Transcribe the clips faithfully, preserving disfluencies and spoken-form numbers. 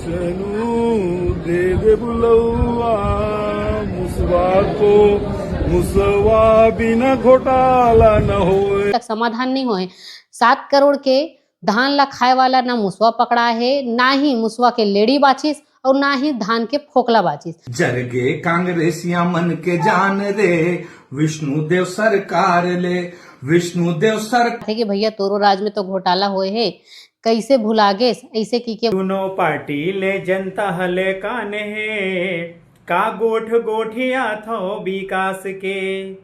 दे दे बुलौआ मुसवा को, मुसवा बिना घोटाला न होए। तक समाधान नहीं होए। सात करोड़ के धान ला खाए वाला ना मुसवा पकड़ा हे, ना ही मुसवा के लेड़ी बाचिस और ना ही धान के फोकला बाचिस। जरगे कांग्रेसिया मन के जान रे, विष्णु देव सरकार ले, विष्णु देव सरकार। थे कि भैया, तोरो राज में तो घोटाला होए हे, कैसे भुला गेस ऐसे की के। दोनों पार्टी ले जनता हले कान हे, का गोठ गोठिया थो विकास के।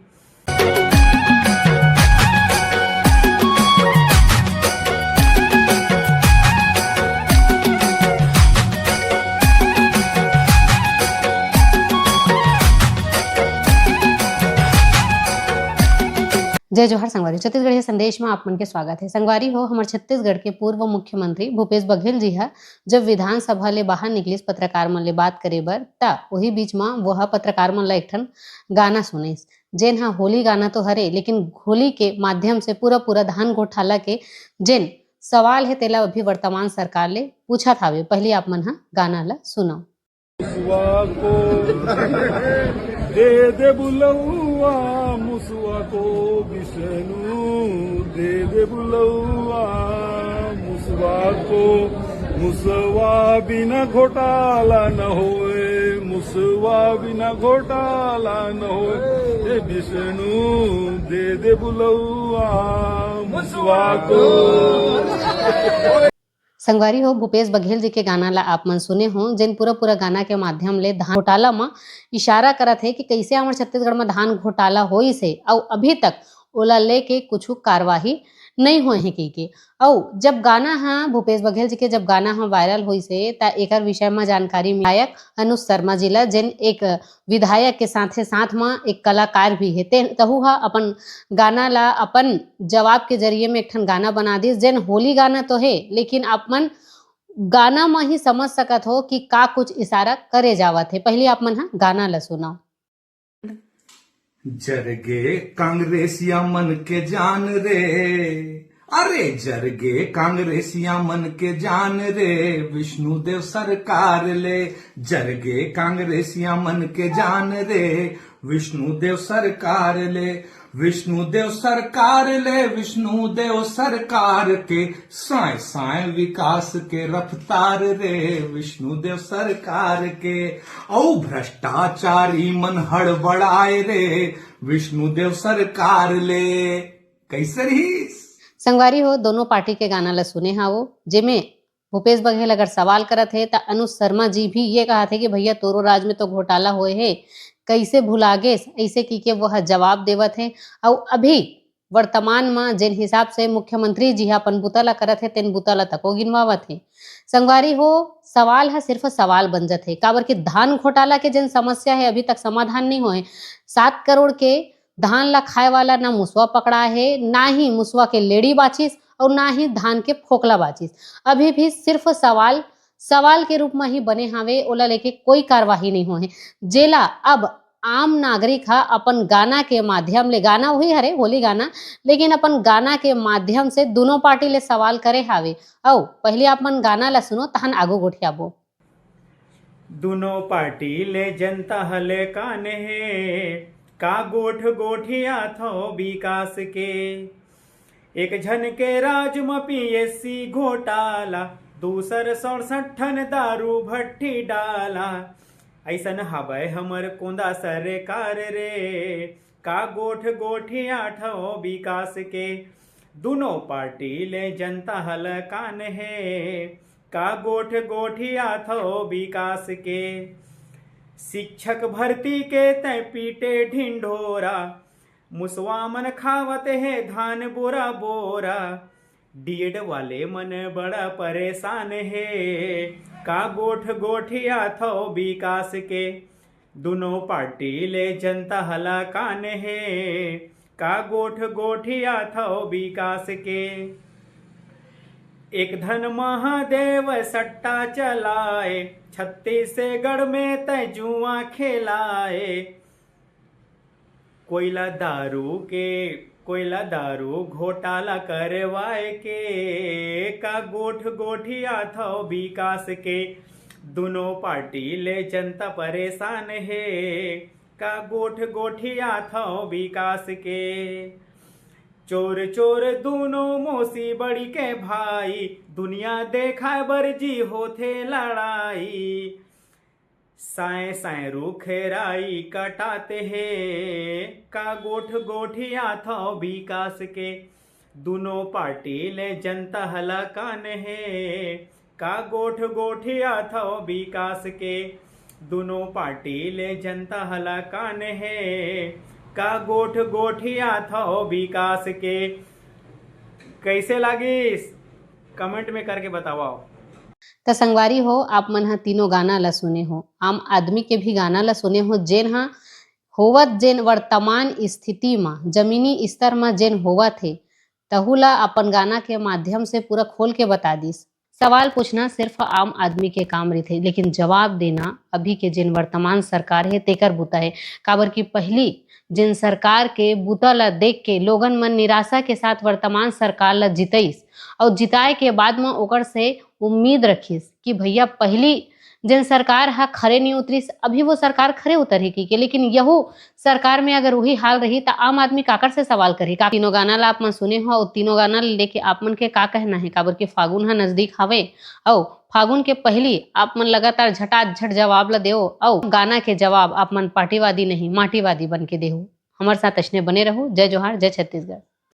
जय जोहार संगवारी, छत्तीसगढ़िया संदेश में आप मन के स्वागत है। संगवारी हो, हमर छत्तीसगढ़ के पूर्व मुख्यमंत्री भूपेश बघेल जी ह जब विधानसभा ले बाहर निकलिस पत्रकार मन ले बात करे बर, त वही बीच म वो ह पत्रकार मन ला एक ठन गाना सुनिस, जेन ह होली गाना तो हरे, लेकिन होली के माध्यम से पूरा पूरा धान घोटाला के जेन सवाल हे, तेला अभी वर्तमान सरकार ले पूछत हावे। पहली आप मन ह गाना ला सुनो। मुसवा को दे दे बुलौआ, मुसवा को विष्णु दे दे बुलौआ, मुसवा को, मुसवा बिना घोटाला न होए, मुसवा बिना घोटाला न होए, ए विष्णु दे दे बुलौआ मुसवा को। संगवारी हो, भूपेश बघेल जी के गाना ला आप मन सुने हो, जेन पूरा पूरा गाना के माध्यम ले धान घोटाला म इशारा करत हे कि कैसे हमर छत्तीसगढ़ म धान घोटाला होइस हे, अउ अभी तक ओला लेके कुछु कार्यवाही नइ होए हे कहिके। अउ जब गाना ह, भूपेश बघेल जी के जब गाना ह वायरल होइस हे, त एकर विषय म जानकारी विधायक अनुज शर्मा जी ला, जेन एक विधायक के साथे साथ म एक कलाकार भी हे, ते तहू ह अपन गाना ला अपन जवाब के जरिए में एक ठन गाना बना दिस, जेन होली गाना तो हे, लेकिन आप मन गाना म ही समझ सकत हो कि का कुछ इशारा करे जावत हे। पहली आप मन ह गाना ला सुनव। जरगे कांग्रेसिया मन के जान रे, अरे जरगे कांग्रेसिया मन के जान रे, विष्णुदेव सरकार ले। जरगे कांग्रेसिया मन के जान रे, विष्णुदेव सरकार ले। विष्णुदेव सरकार ले, विष्णुदेव सरकार के, साए साए विकास के रफ्तार रे, विष्णुदेव सरकार के। अउ भ्रष्टाचारी मन हड़बड़ाए रे, विष्णुदेव सरकार ले। कैसे रहिस? संगवारी हो, दोनों पार्टी के गाना ला सुने हावो, जेमे भूपेश बघेल अगर सवाल करत हे, त अनुज शर्मा जी भी ये कहत हे कि भैया, तोरो राज में तो घोटाला होए हे, कैसे भुला गेस, ऐसे की के वो ह जवाब देवत हे। अउ अभी वर्तमान म जेन हिसाब से मुख्यमंत्री जी ह अपन बुता ला करत हे, तेन बुता ला तको गिनवावत हे। संगवारी हो, सवाल ह सिर्फ सवाल बन जथे, काबर कि धान घोटाला के जेन समस्या हे, अभी तक समाधान नहीं होए। सात करोड़ के धान ला खाए वाला ना मुसवा पकड़ा हे, ना ही मुसवा के लेड़ी बाचिस और ना ही धान के फोकला बाचिस। अभी भी सिर्फ सवाल, सवाल के रूप म ही बने हावे, ओला लेके कोई कार्यवाही नहीं होए हे, जेला अब आम नागरिक ह अपन गाना के माध्यम ले, गाना वही हरे, होली गाना, लेकिन अपन गाना के माध्यम से दोनों पार्टी ले सवाल करे हावे। अउ पहले आप मन गाना ला सुनो, तहन आगू गोठियाबो। दुनो पार्टी ले जनता हले कान हे, का गोठ गोठियाथो विकास के। एक झन के राज म पीएससी घोटाला, दूसर सड़सठ ठन दारू भट्टी डाला। अइसन हवय हमर कोंदा सरकार रे, का गोठ गोठियाथो विकास के। दुनो पार्टी ले जनता हले कान हे, का गोठ गोठियाथो विकास के। शिक्षक भर्ती के तय पीटे ढिंढोरा, मुसवा मन खावत हे धान बोरा बोरा। डीएड वाले मन बड़ा परेशान हे, का गोठ गोठियाथो विकास के। दुनो पार्टी ले जनता हले कान हे, का गोठ गोठियाथो विकास के। एक धन महादेव सट्टा चलाए, छत्तीसगढ़ में तय जुआ खेलाए। कोयला दारू के, कोयला दारू घोटाला करवाए के, का गोठ गोठियाथो विकास के। दुनों पार्टी ले जनता परेशान हे, का गोठ गोठियाथव विकास के। चोर चोर दुनों मोसी बड़ी के भाई, दुनिया देखाय बर जी होथे लड़ाई। साय साय रुख राई कटाते हे, का गोठ गोठियाथव विकास के। दुनों पार्टी ले जनता हलाकान हे, का गोठ गोठियाथव विकास के। दुनों पार्टी ले जनता हलाकान हे, का गोठ गोठियाथव विकास के। कैसे लागिस, कमेंट में करके बतावव। त संगवारी हो, आप मन ह तीनों गाना ल सुने हो, आम आदमी के भी गाना ल सुने हो, जेन ह होवत जेन वर्तमान स्थिति म, जमीनी स्तर म जेन होवत हे, तहू ल अपन गाना के माध्यम से पूरा खोल के बता दिस। सवाल पूछना सिर्फ आम आदमी के काम रहिथे, लेकिन जवाब देना अभी के जेन वर्तमान सरकार हे, तेकर बूता हे। काबर कि पहिली जेन सरकार के बूता ल देख के लोगन मन निराशा के साथ वर्तमान सरकार ल जितइस, अउ जिताए के बाद म ओकर से उम्मीद रखिस कि भैया, पहिली जेन सरकार ह खरे नइ उतरिस, अभी वो सरकार खरे उतरही कहिके, लेकिन यहू सरकार में अगर वही हाल रही, त आम आदमी काकर से सवाल करही? का तीनों गाना ला आप मन सुने हो, अउ तीनों गाना ला लेके आप मन के का कहना हे? काबर कि फागुन ह नजदीक हावे, अउ फागुन के पहिली आप मन लगातार झटाझट जवाब ला देओ, अउ गाना के जवाब आप मन पार्टीवादी नहीं, माटीवादी बन के देहू। हमर साथ अइसने बने रहू। जय जोहार, जय छत्तीसगढ़।